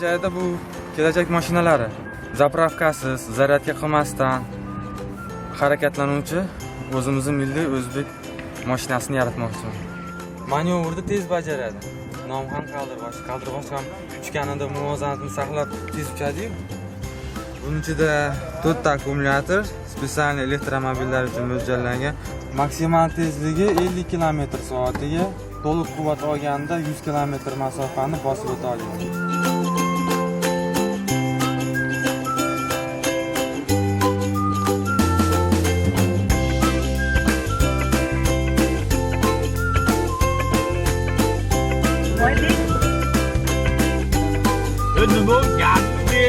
Kelajakda bu kelajak mashinalari заправка siz, zaryadka qilmasdan harakatlanuvchi o'zimizni milliy o'zbek mashinasini yaratmoqchiman. Manyovrni tez bajaradi. Nomi ham qaldirg'och. Qaldirg'och ham uchganida muvozanatni saqlab tez uchadi-yu. Buning ichida to'rtta akkumulyator, специальный elektromobillar uchun mo'ljallangan. Maksimal tezligi 50 km soatiga, to'liq quvvat olganda 100 km masofani bosib o'ta oladi. Nima gapni?